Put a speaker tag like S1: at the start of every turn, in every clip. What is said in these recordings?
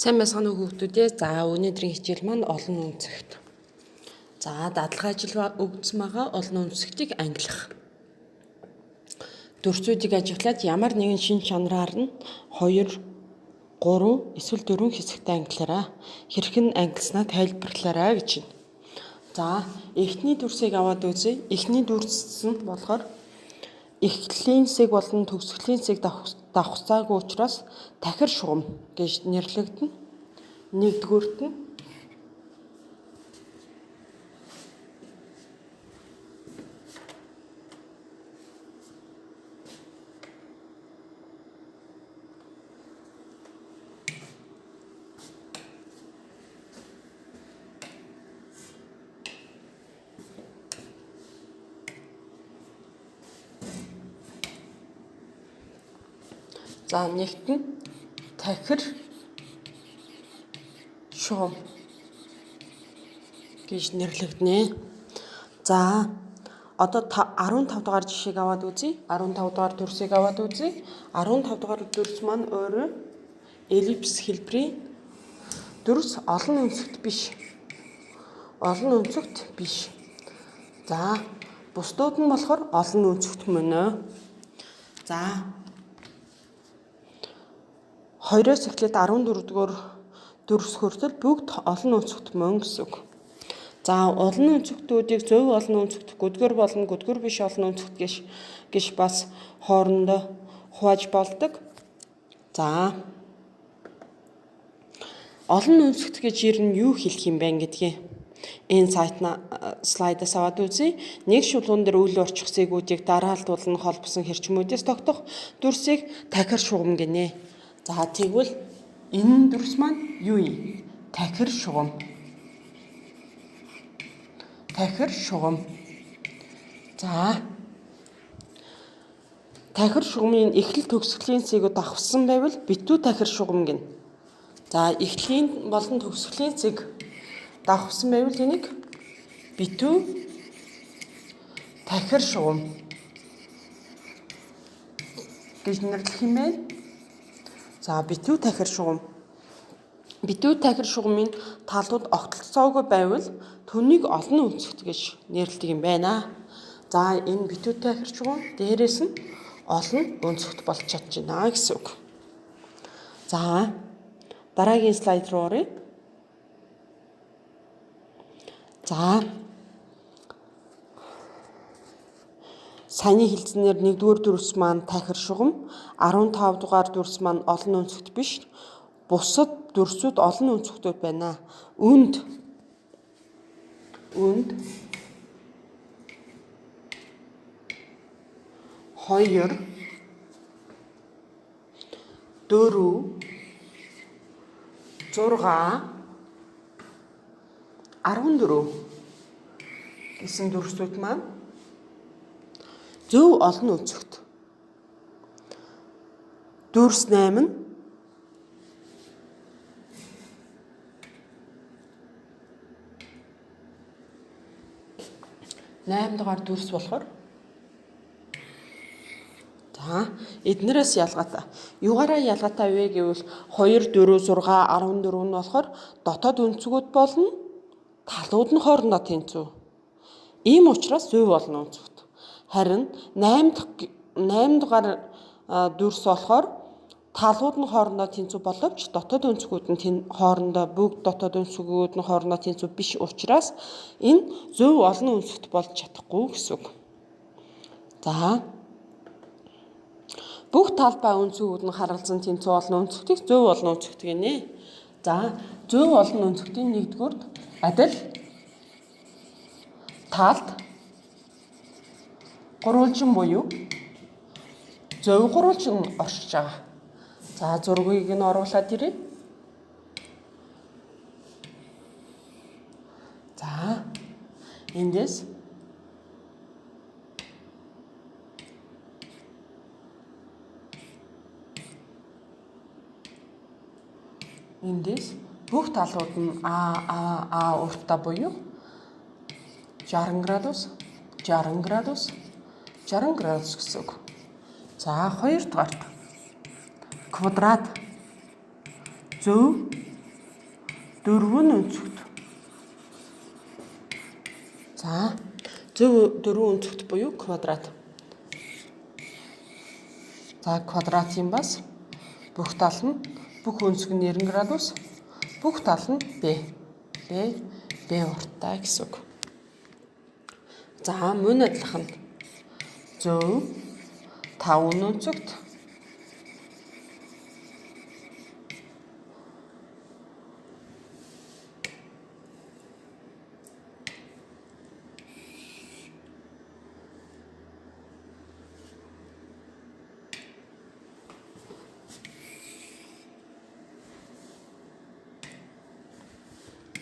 S1: Сайн байцгаана уу хүүхдүүдээ. За өнөөдрийн хичээл маань олон өнцөгт. За дадлага ажил өгсөн байгаа олон өнцөгтийг ангилах. Дүрсүүдийг ажиглаад ямар нэгэн шин чанараар нь 2, 3 эсвэл 4 хэсэгтээ ангилаарай. Хэрхэн ангилснаа тайлбарлаарай гэж байна. За эхний дүрсийг аваад үзье. Эхний дүрс нь болохоор эхлийн хэсэг болон төгсгөлийн хэсэг давхцаагүй учраас тахир шугам гэж нэрлэгдэнэ. Нэгдүгüүрт нь За нэгт нь тахир шугам гэж нэрлэгдэнэ. За одоо 15 дугаар жишээг аваад үзье. 15 дугаар дүрсийг аваад үзье. 15 дугаар дүрс маань өөрөө эллипс хэлбэрийн дүрс, олон өнцөгт биш. Олон өнцөгт биш. За бусдууд нь болохоор олон өнцөгт мөн. За 2-оос эхлээд 14 дугаар дүрс хүртэл бүгд олон өнцөгт мөн гэсэн үг. За олон өнцөгтүүдийг зөв олон өнцөгт, гүдгэр болон гүдгэр биш олон өнцөгт гэж бас хоорондоо хувааж болдог. За олон өнцөгт гэж ер нь юу хэлэх юм бэ гэдгийг энэ слайдаас аваад үзье. Нэг шулуун дээр үл орчих зэгүүдийг дараалтуулан холбосон хэрчмүүдээс тогтох дүрсийг тахир шугам гинэ. За тэгвэл энэ дүрс маань юу юм? Тахир шугам. Тахир шугам. За тахир шугамын эхлэл төгсгөлийн цэгүүд давхсан байвал битүү тахир шугам гинэ. За эхлийн болон төгсгөлийн цэг давхсан байвал энийг битүү тахир шугам гэж нэрлэх юм байна. За битүү тахир шугам. Битүү тахир шугамын талууд огтлцоогүй байвал түүнийг олон өнцөгт гэж нэрлэдэг юм байна. За энэ битүү тахир шугам дээрээс нь олон өнцөгт болж чадчихна гэсэн үг. За дараагийн слайд руу оръё. За саяны хэлцэнээр 1-р дүрс маань тахир шугам, 15 дугаар дүрс маань олон өнцөгт биш. Бусад дүрсүүд олон өнцөгтүүд байна. Үнд 2 4 6 14 гэсэн дүрсүүд маань зөв олон өнцөгт. Дүрс 8 нь 8 дугаар дүрс болохоор за эднэрээс ялгаатай. Юугаараа ялгаатай вэ гэвэл 2 4 6 14 нь болохоор дотоод өнцгүүд болно, талууд нь хоорондоо тэнцүү. Ийм учраас зөв олон өнцөгт. Харин 8 дугаар дүрс болохоор талууд нь хоорондоо тэнцүү боловч дотоод өнцгүүд нь хоорондоо бүгд дотоод өнцгүүд нь хоорондоо тэнцүү биш учраас энэ зөв олон өнцөгт болж чадахгүй гэсэн үг. За бүх талбай өнцгүүд нь харалзан тэнцүү олон өнцөгтийг зөв олон өнцөгт гинэ. За зөв олон өнцөгтийн нэгдүгüрт адил талд гурвалжин буюу зөв гурвалжин оршиж байгаа. За зургийг нь оруулаад ирье. За эндээс бүх талууд нь А А А уртаа буюу 60 градус, 60 градус, 60 градус гэсэн үг. За хоёрдугаарт квадрат зөв 4 нь өнцөгт. За, зөв 4 өнцөгт буюу квадрат. За, квадратын бас бүх тал нь бүх өнцөг нь 90 градус, бүх тал нь B. B B урттай гэсэн үг. За, мөн адилхан зөв 5 өнцөгт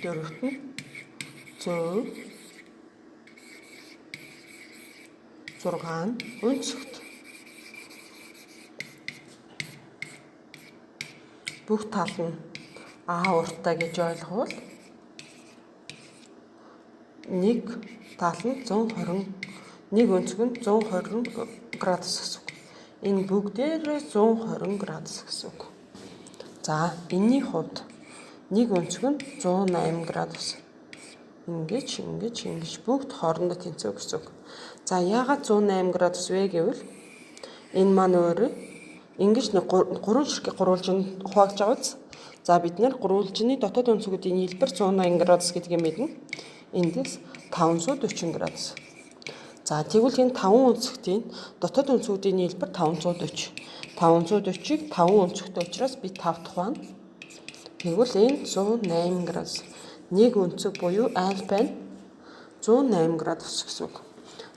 S1: дөрөвт нь зөв 6 өнцөгт. Бүх тал нь А урттай гэж ойлговол нэг тал нь 120, нэг өнцөг нь 120 градус гэсэн үг. Энэ бүгдээрээ 120 градус гэсэн үг. За, энэний хувьд нэг өнцөг нь 180 градус. Ингэж, ингэж, ингэж бүгд хоорондоо тэнцүү гэсэн үг. За, яагаад 180 градус вэ гэвэл энэ маань өөрөө ингэж нэг гурван ширхэг гурвалжинд хуваагдж байгаа биз? За, бид нэр гурвалжины дотоод өнцгүүдийн нийлбэр 180 градус гэдгийг мэднэ. Эндээс 540 градус. За, тэгвэл энэ 5 өнцөгтийн дотоод өнцгүүдийн нийлбэр 540. 540-ыг 5 өнцөгтэй учраас би 5 тухаана. Тэгвэл энэ 180 градус. Нэг өнцөг буюу альфа нь 180 градус гэсэн үг.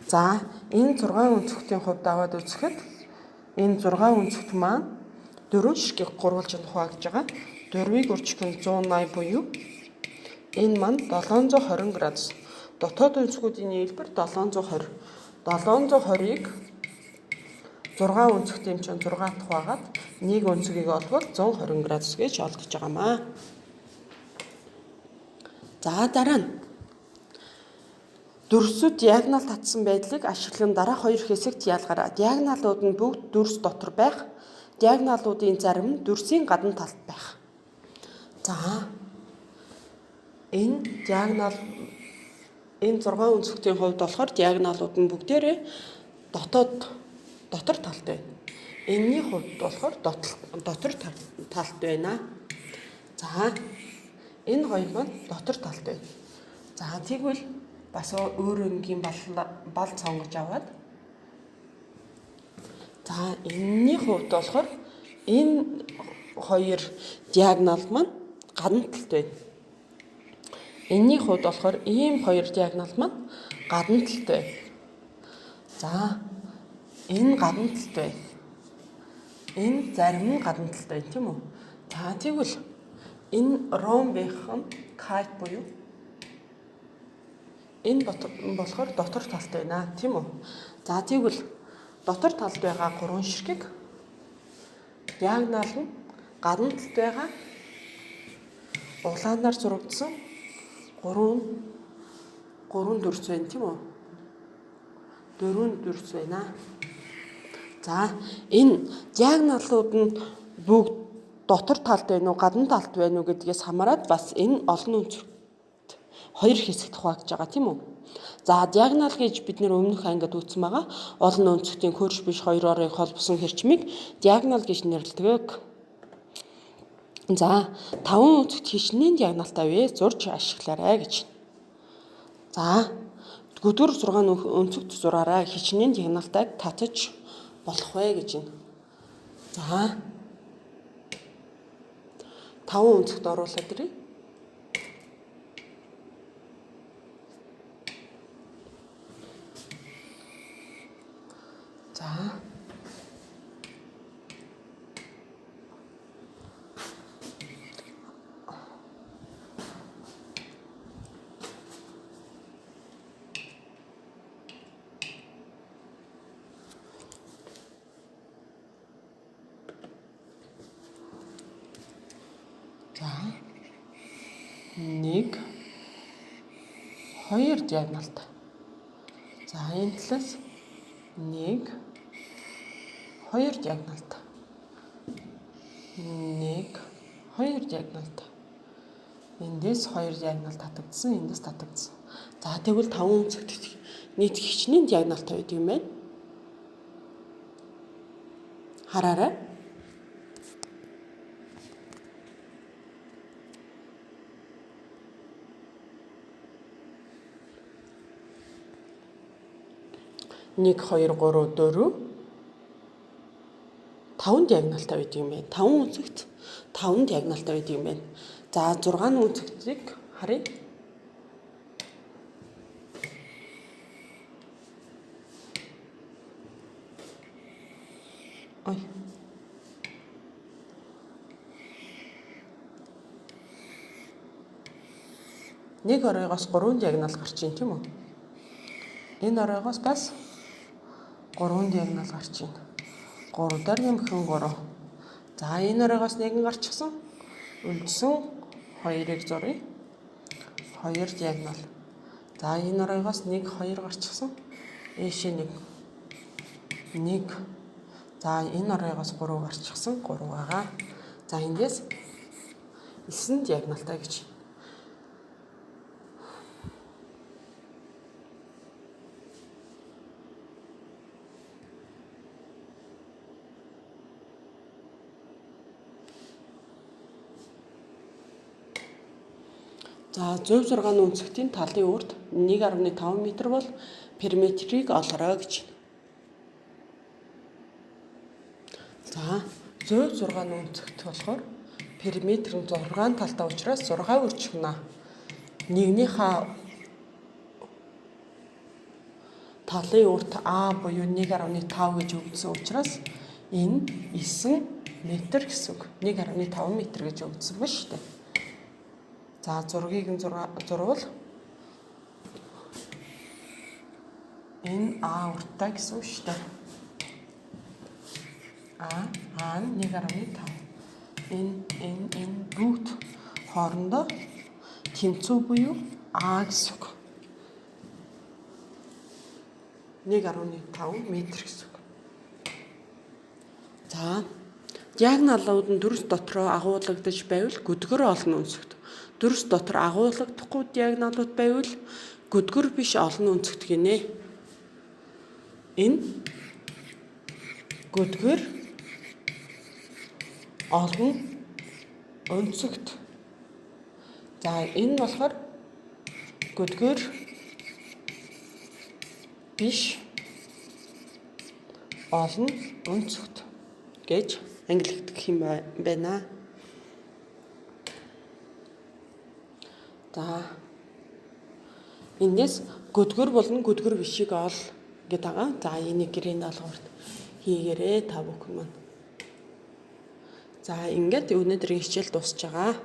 S1: За, энэ 6 өнцөгтийн хувьд аваад үзэхэд энэ 6 өнцөгт маань 4 ширхэг гурвалжинд хуваагдж байгаа. 4-ийг үржих нь 180 буюу энэ маань 720 градус. Дотоод өнцгүүдийн нийлбэр 720. 720-ыг 6 өнцөгт юм чинь 6 тухаагаад нэг өнцөгийг олбол 120 градус гэж олдож байгаамаа. За, дараа нь дүрсүүд диагонал татсан байдлыг ашиглан дараах хоёр хэсэгт ялгараа. Диагоналууд нь бүгд дүрс дотор байх. Диагоналуудын зарим нь дүрсийн гадна талд байх. За, энэ диагонал энэ 6 өнцөгтийн хувьд болохоор диагоналууд нь бүгдээрээ дотор талд байна. Энэний хувьд болохоор дотор талд байна. За, энэ хоёр маань дотор талд байна. За, тэгвэл бас өөр өнгийн бал сонгож аваад за, энэний хувьд болохоор энэ хоёр диагонал маань гадна талд байна. Энэний хувьд болохоор ийм хоёр диагонал маань гадна талд байна. За, энэ гадна талд байна. Энэ зарим нь гадна талд байна, тийм үү? За, тэгвэл энэ ромбийнх нь кайт буюу энэ болохоор дотор талд байна, тийм үү? За, тэгвэл дотор талд байгаа гурван ширхэг диагонал нь гадна талд байгаа улаанаар зурагдсан гурван дүрс байна, тийм үү? Дөрвөн дүрс байна. За, энэ диагоналууд нь бүгд дотор талд байна уу, гадна талд байна уу гэдгээс хамаарат бас энэ олон өнцөгт хоёр хэсэгт хуваагдж байгаа, тийм үү? За, диагонал гэж бид нэр өмнөх ангид үзсэн байгаа. Олон өнцөгтийн хөрш биш хоёр орыг холбосон хэрчмийг диагонал гэж нэрлэдэг. За, 5 өнцөгт хичнээн диагоналтай вэ? Зурж ашиглаарай гэж. За, гүдүр 6 өнцөгт зураарай. Хичнээн диагоналтайг татаж болох вэ гэж байна. За, 5 өнцөгт оруулаад ирье. За. За. 1 2 диагоналтай. За, энэ талаас 1 2 диагоналтай. 1 2 диагоналтай. Эндээс 2 диагонал татагдсан, эндээс татагдсан. За тэгвэл 5 өнцөгт нийт хичнээн диагоналтай байдаг юм байна. Хараарай. 1 2 3 4 5 диагоналтай байдаг юм байна. 5 өнцөгт 5 диагоналтай байдаг юм байна. За 6 өнцөгтийг харъя. Ой. Нэг оройгоос 3 диагонал гарч ийн тийм үү? Энэ оройгоос бас 3 диагонал гарч ийн. 3 даргийн бхэн 3. За энэ оройгоос нэгэн гарчихсан. Үлдсэн 2-ыг зуръя. 2 диагонал. За энэ оройгоос 1 2 гарчихсан. Ийшээ 1 1. За энэ оройгоос 3 гарчихсан. 3 байгаа. За эндээс 9 диагоналтай гэж. За 106 өнцөгтийн талын урд 1.5 м бол периметрийг олоорой гэж. За 106 өнцөгт болохоор периметр нь 6 талтай учраас 6 үржихнэ. Нэгнийхээ талын урт А буюу 1.5 гэж өгсөн учраас энэ 9 м гэсэн үг. 1.5 м гэж өгсөн ба шүү дээ. За зургийг нь зурвал энэ А урттай гэсэн үг шүү дээ. А нь 1.5. Энэ бүгд хоорондоо тэнцүү буюу А гэсэн үг. 1.5 м гэсэн үг. За диагоналууд нь дүрс дотроо агуулгадаж байвал гөдгөр олон өнцөгт. Дүрс дотор агуулгадахгүй диагоналууд байвал гөдгөр биш олон өнцөгт гинэ. Энэ гөдгөр олон өнцөгт. За энэ болохоор гөдгөр биш олон өнцөгт гэж ангилагдах юм байна. За эндээс гөдгөр болон гөдгөр бишийг ол гэдэг байгаа. За энийг гэрийн даалгаварт хийгээрэй та бүхэн маань. За ингээд өнөөдрийн хичээл дуусч байгаа.